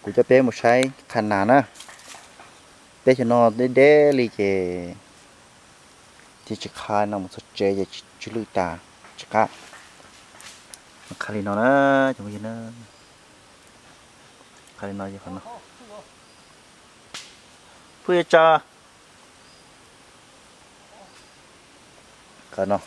Kuv coj peb mus saib qha nas na. Teb chaws no deb deb li ces thiaj tsis qha no, mus txog tsev ces tsis lwj tas, tsis qab. Qha li no na, cov phooj ywg na. Qha li no, qhov no. Phooj ywg tso. Qhov no.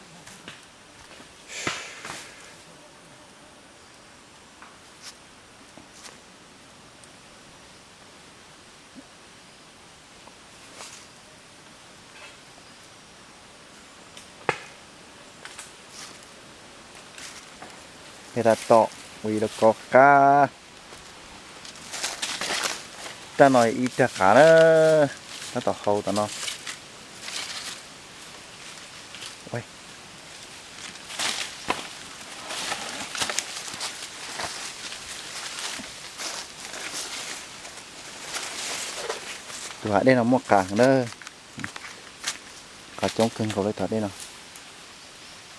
Yog tab tom ua ib lub kaub qab. Raj no ib raj qav na, tab tom hau tom no. Tus hav dej no muaj qav heev na, qav coob kawg nkaus li tom dej no.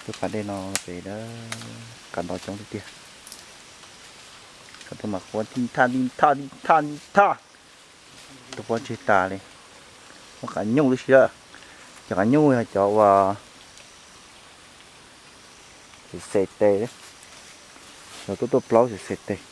Tus hav dej no pem na, qav nto coob tiag tiag. Qav tuaj mas quaj nti thaj nti thaj nti thaj nti thaj, tuaj quaj ntsig tas li. Muaj qav nyuj lub si lawm. Cov qav nyuj yog cov uas xem xem tes, cov tuaj tuaj plaub xem xem tes.